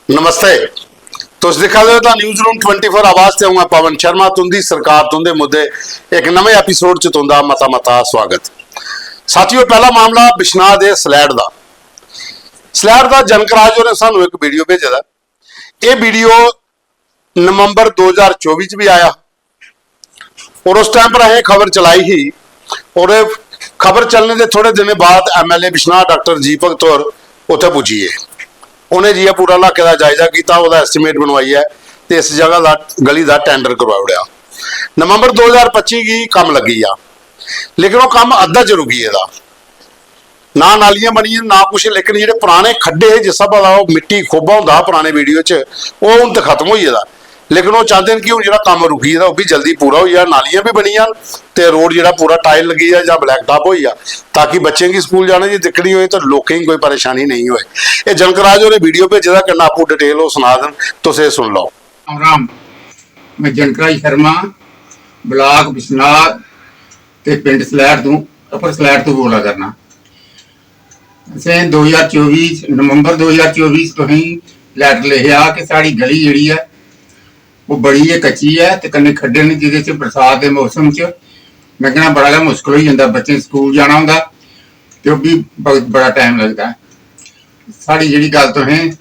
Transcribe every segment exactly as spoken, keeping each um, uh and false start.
नमस्ते। तुस दिक्खा दे ओ the news room twenty four आवाज ते अ'ऊं आं पवन शर्मा। तुं'दी सरकार, तुं'दे मुद्दे, इक नमें एपिसोड च तुं'दा मता मता स्वागत। साथियो, पैह्ला मामला बिश्नाह दे सलैट दा। सलैट दा जनक राज होरें सानू इक वीडियो भेजे दा। एह् वीडियो नवंबर दो ज्हार चौबी च बी आया और उस टाइम पर असें खबर चलाई ही और खबर चलने दे थोड़े दिनें बाद एमएलए बिश्नाह डॉक्टर जी भगत होर उत्थै पुज्जी गे। उ'नें जाइयै पूरा इलाके दा जायजा कीता, ओह्दा एस्टिमेट बनवाइयै ते इस जगह दा, गली दा टैंडर करवाई ओड़ेआ। नवंबर दो ज्हार पच्ची गी कम्म लग्गी गेआ, लेकिन ओह् कम्म अद्धा च रुकी गेदा। ना नालियां बनियां, ना कुछ, लेकिन जेह्ड़े पराने खड्डे हे, जिस स्हाबा दा ओह् मिट्टी खोबा होंदा हा पराने वीडियो च, ओह् हून ते खत्म होई गेदा। लेकिन ओह् चांह्दे न कि हून जेह्ड़ा कम्म रुकी गेदा, ओह् बी जल्दी पूरा होई जा, नालियां बी बनी जान ते रोड जेह्ड़ा पूरा टाइल लग्गी जा जां ब्लैक टॉप होई जा, ताकि बच्चें गी स्कूल जाने दी दिक्कत निं होए ते लोकें गी कोई परेशानी नेईं होए। एह् जनक राज होरें वीडियो भेजे दा, कन्नै आपूं डिटेल ओह् सना देन, तुस एह् सुन लैओ। राम राम, मैं जनक राज शर्मा, ब्लाक बिश्नाह ते पिंड सलैट तों, अपर सलैट तों बोला करना। असें दो ज्हार चौबी च, नवंबर दो ज्हार चौबी च तुसेंगी लैटर लिखेआ कि साढ़ी गली जेह्ड़ी ऐ, ओह् बड़ी गै कच्ची ऐ ते कन्नै खड्डे न, जेह्दे च बरसात दे मौसम च लंघना बड़ा गै मुश्कल होई जंदा। बच्चें स्कूल जाना होंदा ते ओह् बी ब-, बड़ा टाइम लगदा ऐ। साढ़ी जेह्ड़ी गल्ल तुसें,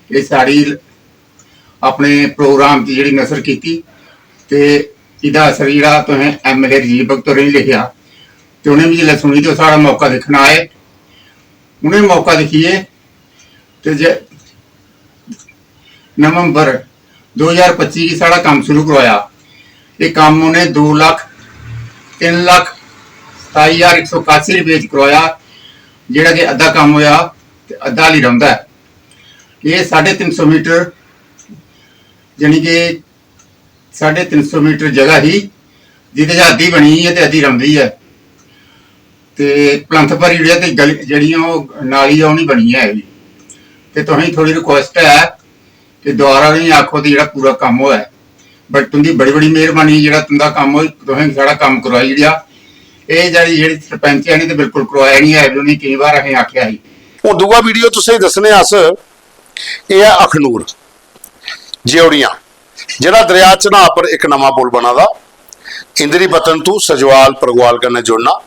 एह् साढ़ी अपने प्रोग्राम च जेह्ड़ी नसर कीती ते एह्दा असर जेह्ड़ा तुसें एमएलए राजीव भगत होरें गी लिखेआ ते उ'नें बी जिसलै सुनी ते ओह् साढ़ा मौका दिक्खन आए। उ'नें मौका दिक्खियै ते जे नवंबर दो ज्हार पच्ची गी साढ़ा कम्म शुरू करोआया। एह् कम्म उ'नें दो लक्ख, तिन्न लक्ख सताई ज्हार इक सौ कासी रपेऽ च करोआया, जेह्ड़ा कि अद्धा कम्म होआ ते अद्धा हाली रौंह्दा ऐ। एह् साढ़े तिन्न सौ मीटर, यानी कि साढ़े तिन्न सौ मीटर जगह ही, जेह्दे च अद्धी बनी दी ऐ ते अद्धी रौंह्दी ऐ। ते प्लंथ भरी ओड़ेआ ते गली, जेह्ड़ियां ओह् नाली ऐ, ओह् निं बनी ऐ बी। ते तुसेंगी थोह्ड़ी रिक्वेस्ट ऐ कि दोबारा उ'नेंगी आखो ते जेह्ड़ा पूरा कम्म होऐ। But तुं'दी बड़ी बड़ी मेहरबानी, जेह्ड़ा तुं'दा कम्म होई, तुसें साढ़ा कम्म करोआई ओड़ेआ। एह् जेह्ड़ी, जेह्ड़ी सरपंच ऐ, इ'नें ते बिल्कुल करोआया निं ऐ, बी उ'नेंगी केईं बार असें आखेआ ही। हून दूआ वीडियो तुसेंगी दस्सने अस, एह् ऐ अखनूर जेओड़ियां, जेह्ड़ा दरेआ चन्हां पर इक नमां पुल बना दा, इंद्री पतन तू सजवाल परगवाल कन्नै जुड़ना।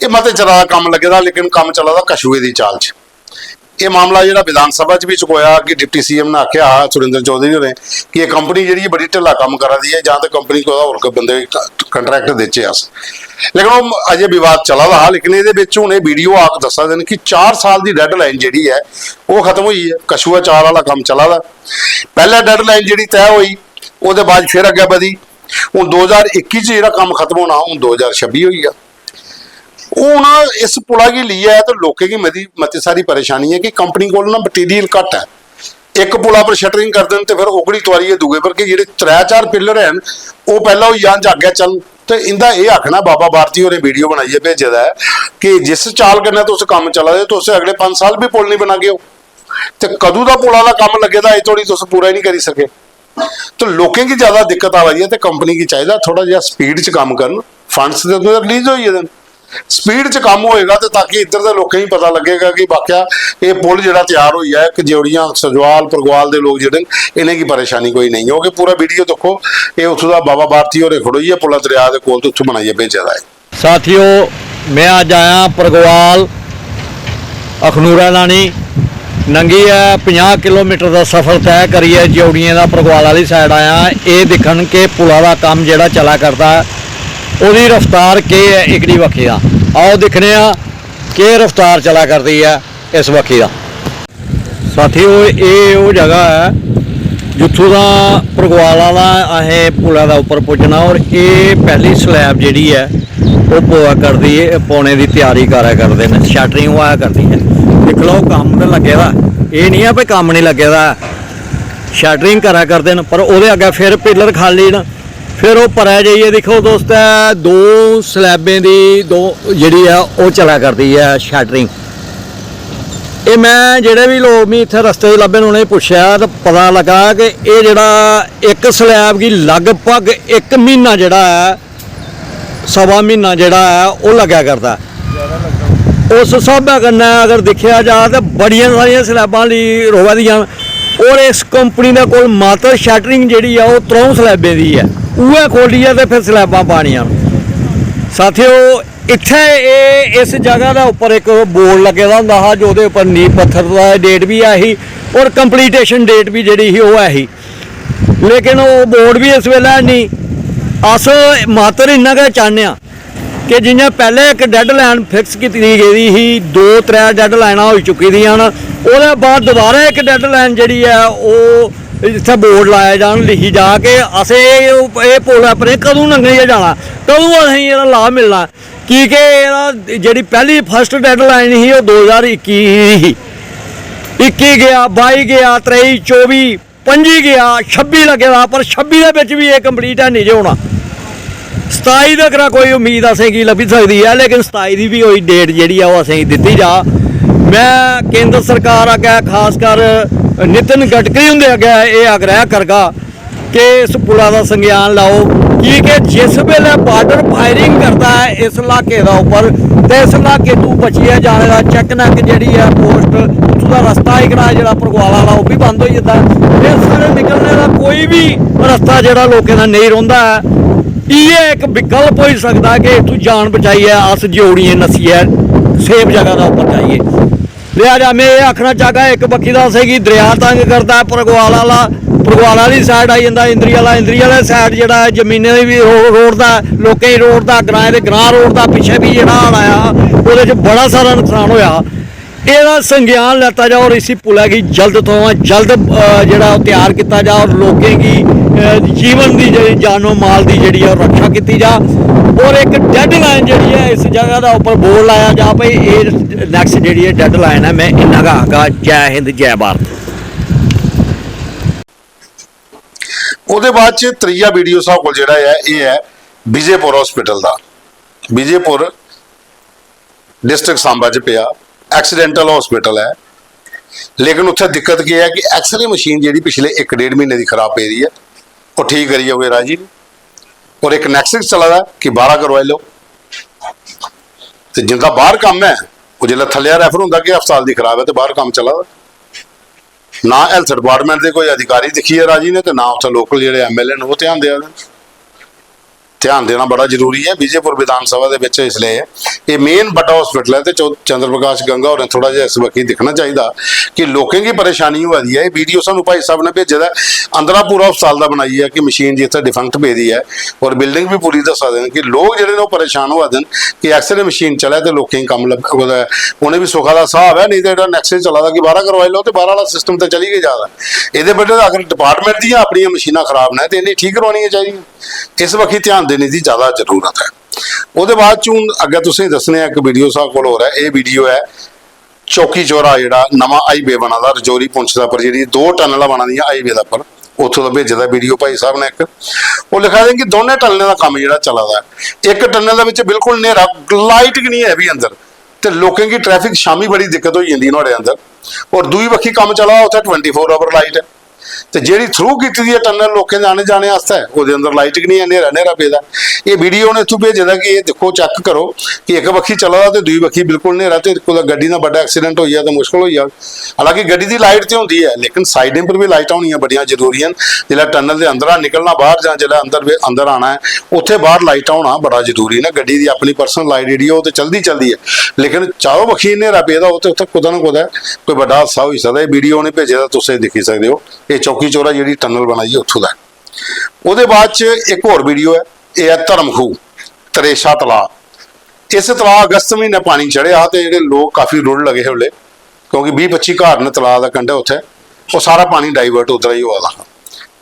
एह् मते चिरा दा कम्म लग्गे दा, लेकिन कम्म चला दा कछुए दी चाल च। एह् मामला जेह्ड़ा विधान सभा च बी चुकोआ कि डिप्टी सीएम ने आखेआ हा सुरेंद्र चौधरी होरें कि एह् कंपनी जेह्ड़ी बड़ी ढिल्ला कम्म करा दी ऐ, जां ते कंपनी कोई होर कोई बंदे गी क-, contract देचै अस। लेकिन ओह् अजें विवाद चला दा हा, लेकिन एह्दे बिच हून एह् वीडियो आक दस्सा दे न कि चार साल दी डेडलाइन जेह्ड़ी ऐ, ओह् खत्म होई ऐ। कछुआ चाल आह्ला कम्म चला दा। पैह्लें डेडलाइन जेह्ड़ी तय होई, ओह्दे बाद फिर अग्गें बधी। हून दो ज्हार इक्की च जेह्ड़ा कम्म खत्म होना, हून दो ज्हार छब्बी होई गेआ। हून इस पुला गी लेइयै ते लोकें गी मती, मती सारी परेशानी ऐ कि कंपनी कोल ना मटीरियल घट्ट ऐ। इक पुला पर शटरिंग करदे न ते फिर ओकड़ी तुआरियै दूए पर, कि जेह्ड़े त्रै चार पिलर हैन, ओह् पैह्लें होई जान जां अग्गें चलन। ते इंदा एह् आखना, बाबा भारती होरें वीडियो बनाइयै भेजे दा ऐ कि जिस चाल कन्नै तुस कम्म चला दे, तुस अगले पंज साल बी पुल निं बनागे ओ। ते कदूं दा पुला दा कम्म लग्गे दा, अजें धोड़ी तुस पूरा ही निं करी सके। ते लोकें गी ज्यादा दिक्कत आवा दी ऐ ते कंपनी गी चाहिदा थोह्ड़ा जेहा स्पीड च कम्म करन। फंड्स ते तुं'दे रिलीज होई गेदे न, स्पीड च कम्म होएगा ते ताकि इद्धर दे लोकें गी पता लग्गेगा कि वाकया एह् पुल जेह्ड़ा त्यार होई गेआ ऐ, कि जेह्ड़ियां सजवाल परगवाल दे लोक जेह्ड़े न, इ'नेंगी परेशानी कोई नेईं होग। पूरा वीडियो दिक्खो, एह् उत्थूं दा बाबा भारती होरें खड़ोइयै पुला दरेआ दे कोल ते उत्थूं बनाइयै भेजे दा ऐ। साथियो, में अज्ज आया परगवाल अखनूरा लानी। नंगियै पंजाह् किलोमीटर दा सफर तय करियै जेओड़ियें दा परगवाल आह्ली साइड आया। एह् दिक्खन कि पुला दा कम्म जेह्ड़ा चला करदा ऐ, ओह्दी रफ्तार केह् ऐ एह्कड़ी बक्खी दा। आओ दिक्खने आं केह् रफ्तार चला करदी ऐ इस बक्खी दा। साथियो, एह् ओह् जगह ऐ जित्थूं दा परगवाल आह्ला असें पुलै दे उप्पर पुज्जना, और एह् पैह्ली स्लैब जेह्ड़ी ऐ ओह् पवा करदी ऐ, पौने दी त्यारी करा करदे न, शैटरिंग होआ करदी ऐ। दिक्खी लैओ, कम्म ते लग्गे दा, एह् निं ऐ भाई कम्म निं लग्गे दा ऐ, शैटरिंग करा करदे न, पर ओह्दे अग्गें फिर पिलर खाल्ली न। फिर ओह् परै जाइयै दिक्खो दोस्त, ऐ दो स्लैबें दी दो जेह्ड़ी ऐ ओह् चला करदी ऐ शैटरिंग। एह् में जेह्ड़े बी लोक मी इत्थै रस्ते च लब्भे न उ'नेंगी पुच्छेआ ते पता लग्गा कि एह् जेह्ड़ा इक स्लैब गी लगभग इक म्हीना जेह्ड़ा ऐ, सवा म्हीना जेह्ड़ा ऐ ओह् लग्गै करदा ऐ। उस स्हाबै कन्नै अगर दिक्खेआ जा ते बड़ियां सारियां स्लैबां ली र'वा दियां न। और इस कंपनी दे कोल मात्र शटरिंग जेह्ड़ी ऐ, ओह् त्र'ऊं स्लैबें दी ऐ। उ'ऐ खोलियै ते फिर स्लैबां पानियां न। साथियो, इत्थै एह्, इस जगह दे उप्पर इक बोर्ड लग्गे दा होंदा हा, जेह्दे उप्पर नींह् पत्थर दा डेट बी ऐ ही और कंप्लीटेशन डेट बी जेह्ड़ी ही, ओह् ऐ ही। लेकिन ओह् बोर्ड बी इस बेल्लै है निं। अस मात्र इन्ना गै चाह्न्ने आं कि जि'यां पैह्लें इक डेडलाइन फिक्स कीती गेदी ही, दो त्रै डेडलाइनां होई चुकी दियां न, ओह्दे बाद दोबारा इक डेडलाइन जेह्ड़ी ऐ, ओह् इत्थै बोर्ड लाया जान, लिखी जा कि असें एह्, एह् पुल अपने कदूं लंघियै जाना, कदूं असेंगी एह्दा लाभ मिलना। की के एह्दा जेह्ड़ी पैह्ली फर्स्ट डेडलाइन ही, ओह् दो ज्हार इक्की ही। इक्की गेआ, बाई गेआ, त्रेई, चौबी, पंजी गेआ, छब्बी लग्गे दा, पर छब्बी दे बिच बी एह् कंप्लीट है निं जे होना। सताई तगर कोई उम्मीद असेंगी लब्भी सकदी ऐ, लेकिन सताई दी बी कोई डेट जेह्ड़ी ऐ, ओह् असेंगी दित्ती जा। में केंद्र सरकार अग्गै, खासकर नितिन गडकरी हुंदे अग्गै एह् आग्रह करगा कि इस पुला दा संज्ञान लैओ, की के जिस बेल्लै बार्डर फायरिंग करदा ऐ इस इलाके दा उप्पर, ते इस इलाके तू बचियै जाने दा चैक नैक जेह्ड़ी ऐ पोस्ट, उत्थूं दा रस्ता एह्कड़ा जेह्ड़ा परगवाला आह्ला, ओह् बी बंद होई जंदा ऐ। फिर साढ़े निकलने दा कोई बी रस्ता जेह्ड़ा लोकें दा नेईं रौंह्दा ऐ। इ'यै इक विकल्प होई सकदा कि इत्थूं जान बचाइयै अस ज्यौड़ियें नस्सियै सेफ जगह दा उप्पर जाइए। लिहाजा में एह् आखना चाहगा, इक बक्खी दा असेंगी दरेआ तंग करदा ऐ, परगवाल आह्ला, परगवाल आह्ली साइड आई जंदा इंद्री आह्ला, इंद्री आह्ले साइड जेह्ड़ा ऐ, जमीनें दी बी रो-, रोड़दा ऐ, लोकें गी रोड़दा, ग्राएं दे ग्रां रोड़दा। पिच्छें बी जेह्ड़ा हाड़ आया हा, ओह्दे च बड़ा सारा नुकसान होया हा। एह्दा संज्ञान लैता जा और इसी पुलै गी जल्द थमां जल्द, अ, जेह्ड़ा ओह् त्यार कीता जा और लोकें गी, अ, जीवन दी जेह्ड़ी जानो माल दी जेह्ड़ी ऐ, ओह् रक्षा कीती जा और इक डेडलाइन जेह्ड़ी ऐ, इस जगह दा उप्पर बोर्ड लाया जा भई एह् नैक्स्ट जेह्ड़ी ऐ डेडलाइन ऐ। में इन्ना गै आखगा, जै हिंद, जै भारत। ओह्दे बाद च त्रीया वीडियो साढ़े कोल जेह्ड़ा ऐ, एह् ऐ विजयपुर हॉस्पिटल दा। विजयपुर डिस्ट्रिक्ट सांबा च पेआ, एक्सीडेंटल हॉस्पिटल ऐ, लेकिन उत्थै दिक्कत केह् ऐ कि एक्सरे मशीन जेह्ड़ी पिछले इक डेढ़ म्हीने दी खराब पेदी ऐ, ओह् ठीक करियै कोई राजी निं। और इक नैक्सस चला दा कि बाह्रा करवाई लैओ। ते जिंदा बाह्र कम्म ऐ, ओह् जिसलै थल्लेआ रैफर होंदा कि अस्पताल दी खराब ऐ, ते बाह्र कम्म चला दा। ना हैल्थ डिपार्टमेंट दे कोई अधिकारी दिक्खियै राजी न, ते ना उत्थै लोकल जेह्ड़े एमएलए न, ओह् ध्यान देआ दे न। ध्यान देना बड़ा जरूरी ऐ। विजयपुर विधान सभा दे बिच इसलै एह् मेन बड्डा हॉस्पिटल ऐ, ते चौ-, चंद्र प्रकाश गंगा होरें थोह्ड़ा जेहा इस बक्खी दिक्खना चाहिदा कि लोकें गी परेशानी होआ दी ऐ। एह् वीडियो सानूं भाई साहब ने भेजे दा ऐ, अंदरा पूरा हस्पताल दा बनाइयै कि मशीन जित्थै डिफंक्ट पेदी ऐ और बिल्डिंग बी पूरी दस्सा दे न कि लोक जेह्ड़े न, ओह् परेशान होआ दे न कि एक्सरे मशीन चलै ते लोकें गी कम्म लब्भै, कुतै उ'नें बी सुखा दा साह् आवै। नेईं ते जेह्ड़ा नैक्सस चला दा कि बाह्रा करवाई लैओ, ते बाह्रा आह्ला सिस्टम ते चली गै जा दा ऐ। एह्दे बदले अगर डिपार्टमेंट दियां अपनियां मशीनां खराब न, ते इ'नेंगी ठीक करवानियां चाहिदियां। इस बक्खी ध्यान देने दी ज्यादा जरूरत ऐ। ओह्दे बाद च हून अग्गें तुसेंगी दस्सने आं, इक वीडियो साढ़े कोल होर ऐ। एह् वीडियो ऐ चौकी चौरा, जेह्ड़ा नमां हाईवे बना दा रजौरी पुंछ दे उप्पर, जेह्ड़ी दो टनलां बना दियां हाईवे दे उप्पर, उत्थूं दा भेजे दा वीडियो भाई साहब ने इक। ओह् लिखा दे कि दौनें टनलें दा कम्म जेह्ड़ा चला दा ऐ, इक टनल दे बिच बिल्कुल न्हेरा, लाइट गै निं ऐ बी अंदर, ते लोकें गी ट्रैफिक शामी बड़ी दिक्कत होई जंदी नुहाड़े अंदर, और दूई बक्खी कम्म चला दा, उत्थै ट्वेंटी फोर आवर लाइट ऐ। ते जेह्ड़ी थ्रू कीती दी ऐ टनल लोकें दे आने जाने आस्तै, ओह्दे अंदर लाइट गै निं ऐ, न्हेरा न्हेरा पेदा। एह् वीडियो उ'नें इत्थूं भेजे दा कि एह् दिक्खो, चैक करो कि इक बक्खी चला दा ते दूई बक्खी बिल्कुल न्हेरा, ते कुतै गड्डी दा बड्डा एक्सीडेंट होई जा ते मुश्कल होई जाग। हालांकि गड्डी दी लाइट ते होंदी ऐ, लेकिन साइडें पर बी लाइटां होनियां बड़ियां जरूरी न। जिसलै टनल दे अंदरा निकलना बाह्र, जां जिसलै अंदर बे-, अंदर आना ऐ, उत्थै बाह्र लाइटां होना बड़ा जरूरी न। गड्डी दी अपनी पर्सनल लाइट जेह्ड़ी ऐ, ओह् ते चलदी चलदी ऐ, लेकिन चारों बक्खी न्हेरा पेदा होग ते उत्थै कुतै ना कुतै कोई बड्डा हादसा होई सकदा। एह् वीडियो उ'नें भेजे दा, तुस एह् दिक्खी सकदे ओ। एह् चौकी चौरा जेह्ड़ी टनल बनाई ऐ, उत्थूं दा ऐ। ओह्दे बाद च इक होर वीडियो ऐ, एह् ऐ धर्मखू त्रेशा तलाऽ। इस तलाऽ अगस्त म्हीनै पानी चढ़ेआ हा ते जेह्ड़े लोक काफी रुढ़ लगे हे उसलै, क्योंकि बीह् पच्ची घर न तलाऽ दे कंढै उत्थै, ओह् सारा पानी डाइवर्ट उद्धरा ही होआ दा हा।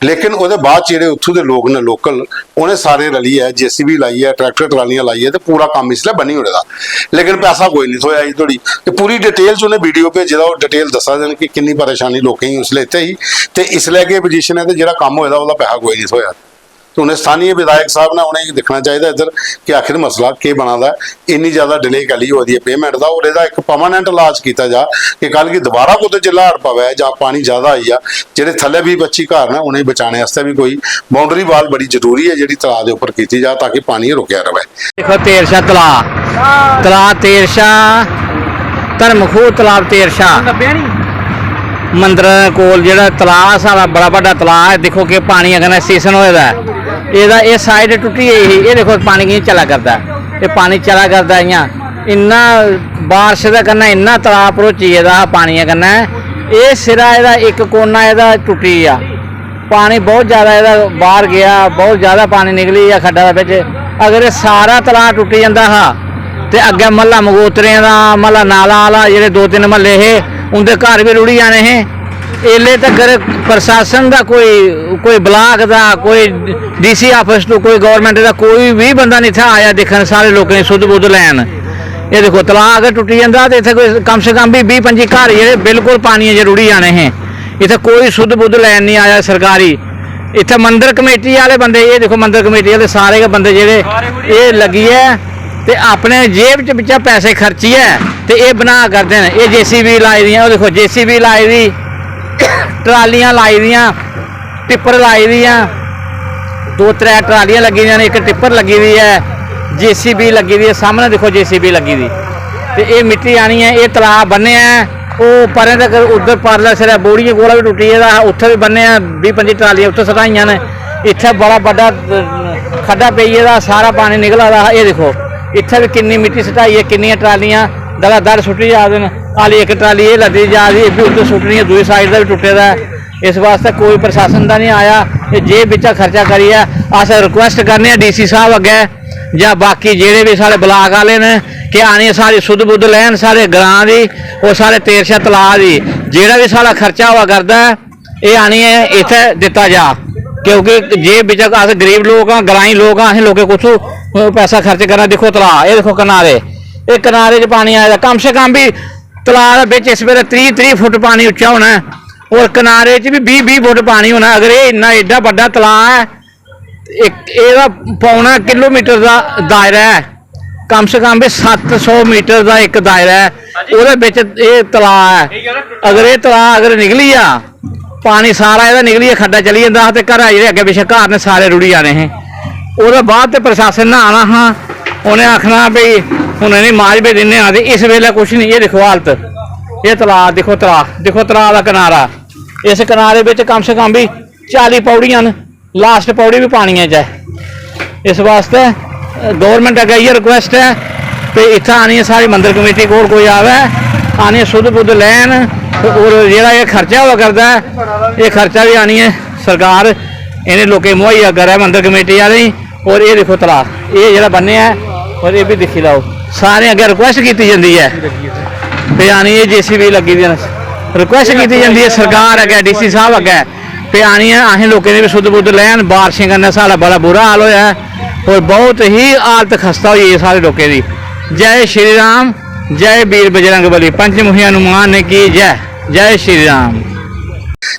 लेकिन ओह्दे बाद च जेह्ड़े उत्थूं दे लोक न, लोकल, उ'नें सारें रलियै जेसीबी लाइयै, ट्रैक्टर ट्रालियां लाइयै ते पूरा कम्म इसलै बनी ओड़े दा। लेकिन पैसा कोई निं थ्होएआ अजें धोड़ी। ते पूरी डिटेल च उ'नें वीडियो भेजे दा, ओह् डिटेल दस्सा दे न कि किन्नी परेशानी लोकें गी उसलै इत्थै ही ते इसलै केह् पोजीशन ऐ ते जेह्ड़ा कम्म होए दा, ओह्दा पैसा कोई निं थ्होएआ। ते उ'नें स्थानीय विधायक साह्ब ने उ'नेंगी दिक्खना चाहिदा इद्धर कि आखिर मसला केह् बना दा ऐ, इन्नी ज्यादा डिले कैल्ली होआ दी ऐ पेमेंट दा, और एह्दा इक परमानेंट इलाज कीता जा कि कल गी दोबारा कुतै जिसलै हाड़ पवै जां पानी ज्यादा आई जा, जेह्ड़े थल्लै बीह् पच्ची घर न, उ'नेंगी बचाने आस्तै बी कोई बाउंड्री वाल बड़ी जरूरी ऐ जेह्ड़ी तलाऽ दे उप्पर कीती जा, ताकि पानी रुकेआ रवै। दिक्खो, तेरशा तलाऽ, तलाऽ तेरशा, धर्मखू तलाऽ तेरशा। मंदरै दे कोल जेह्ड़ा तलाऽ साढ़ा बड़ा बड्डा तलाऽ ऐ, दिक्खो कि पानियै कन्नै सीजन होए दा ऐ। एह्दा एह् साइड टुट्टी गेई ही, एह् दिक्खो पानी कि'यां चला करदा ऐ, एह् पानी चला करदा इ'यां, इन्ना बारश दे कन्नै इन्ना तलाऽ भरोची गेदा हा पानियै कन्नै। एह् सिरा एह्दा इक कोना एह्दा टुट्टी गेआ, पानी बहुत ज़्यादा एह्दा बाहर गेआ, बहुत ज़्यादा पानी निकली गेआ खड्डा दे बिच। अगर एह् सारा तलाऽ टुट्टी जंदा हा ते अग्गें म्हल्ला मगोत्रें दा, म्हल्ला नाला आह्ला, जेह्ड़े दो तिन्न म्हल्ले हे, उं'दे घर बी रुढ़ी जाने हे। एल्ले तगर प्रशासन दा कोई, कोई ब्लाक दा, कोई डीसी आफिस तो, कोई गौरमेंट दा कोई बी बंदा निं इत्थै आया दिक्खन साढ़े लोकें दी सुध बुध लैन। एह् दिक्खो, तलाऽ अगर टुट्टी जंदा ते इत्थै कोई कम से कम बी बीह् पंजी घर जेह्ड़े बिल्कुल पानियै च रुढ़ी जाने हे। इत्थै कोई सुध बुध लैन निं आया सरकारी। इत्थै मंदर कमेटी आह्ले बंदे, एह् दिक्खो, मंदर कमेटी आह्ले सारे गै बंदे जेह्ड़े एह् लग्गियै ते अपने जेब च बिच्चा पैसे खर्चियै ते एह् बना करदे न। एह् जेसीबी लाई दियां, ओह् दिक्खो, जेसीबी लाई दी, ट्रालियां लाई दियां, टिप्पर लाई दियां, दो त्रै ट्रालियां लग्गी दियां न, इक टिप्पर लग्गी दी ऐ, जेसीबी लग्गी दी ऐ, सामनै दिक्खो, जेसीबी लग्गी दी। ते एह् मिट्टी आनियै एह् तलाऽ बन्नेआ ऐ, ओह् परें तक उद्धर परले सिरै बौड़ियें कोला बी टुट्टी गेदा हा, उत्थै बी बन्नेआ, बीह् पंजी ट्रालियां उत्थै सटाइयां न। इत्थै बड़ा बड्डा खड्डा पेई गेदा, सारा पानी निकला दा हा। एह् दिक्खो, इत्थै बी किन्नी मिट्टी सटाई ऐ, किन्नियां ट्रालियां दड़ा दड़ सुट्टी जा दे न। हाली इक ट्राली एह् लद्दी जा दी, एह् बी उत्थै सुट्टनी ऐ, दूई साइड दा बी टुट्टे दा ऐ। इस बास्तै कोई प्रशासन दा निं आया। एह् जेब बिच्चा खर्चा करियै अस रिक्वेस्ट करने आं डीसी साह्ब अग्गें, जां बाकी जेह्ड़े बी साढ़े ब्लाक आह्ले न, कि आनियै साढ़ी सुध बुध लैन, साढ़े ग्रां दी और साढ़े तेरशा तलाऽ दी। जेह्ड़ा बी साढ़ा खर्चा होआ करदा ऐ, एह् आनियै इत्थै दित्ता जा, क्योंकि जेब बिच अस गरीब लोक आं, ग्राईं लोक आं, असें लोकें कुत्थूं, अ, पैसा खर्च करना। दिक्खो तलाऽ, एह् दिक्खो किनारे, एह् किनारे च पानी आए दा, कम से कम बी तलाऽ दे बिच इस बेल्लै त्रीह् त्रीह् फुट पानी उच्चा होना ऐ और किनारे च बी बीह् बीह् फुट पानी होना। अगर एह् इन्ना एड्डा बड्डा तलाऽ ऐ, इक, एह्दा पौना किलोमीटर दा दायरा ऐ, कम से कम बी सत्त सौ मीटर दा इक दायरा ऐ, ओह्दे बिच एह् तलाऽ ऐ। अगर एह् तलाऽ अगर निकली जा, पानी सारा एह्दा निकलियै खड्डा चली जंदा हा ते घरा जेह्ड़े अग्गें पिच्छें घर न, सारे रुढ़ी जाने हे। ओह्दे बाद ते प्रशासन ने आना हा, उ'नें आखना, "भई, हून इ'नें माजबे दिन्ने आं।" ते इस बेल्लै कुछ निं। एह् दिक्खो हालत, एह् तलाऽ दिक्खो, तलाऽ दिक्खो, तलाऽ दा किनारा। इस किनारे बिच कम से कम बी चाली पौड़ियां न। लास्ट पौड़ी बी पानियै च ऐ। इस बास्तै गौरमेंट अग्गें इ'यै रिक्वेस्ट ऐ कि इत्थै आनियै साढ़ी मंदर कमेटी कोल कोई आवै, आनियै सुध बुध लैन, ते होर जेह्ड़ा एह् खर्चा होआ करदा ऐ, एह् खर्चा बी आनियै सरकार इ'नें लोकें मुहैया करै मंदर कमेटी आह्लें गी। होर एह् दिक्खो तलाऽ, एह् जेह्ड़ा बन्नेआ ऐ, होर एह् बी दिक्खी लैओ, सारें अग्गें रिक्वेस्ट कीती जंदी ऐ। ते आनियै जेसीबी लग्गी दी ऐ, रिक्वेस्ट कीती जंदी ऐ सरकार अग्गें, डीसी साह्ब अग्गें, ते आनियै असें लोकें दी बी सुध बुध लैन। बारशें कन्नै साढ़ा बड़ा बुरा हाल होआ ऐ और बहुत ही हालत खस्ता होई गेई साढ़े लोकें दी। जय श्री राम, जय वीर बजरंग बली, पंचमुखी हनुमान की जय। जय श्री राम।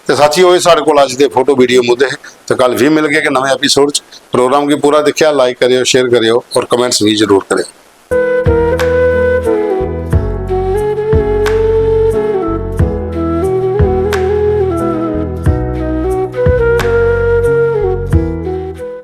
ते साथियो, एह् साढ़े कोल अज्ज दे फोटो वीडियो मुद्दे हे। ते कल फ्ही मिलगे इक नमें एपिसोड च। प्रोग्राम गी पूरा दिक्खेआ, लाइक करेओ, शेयर करेओ और कमेंट्स भी जरूर करेओ।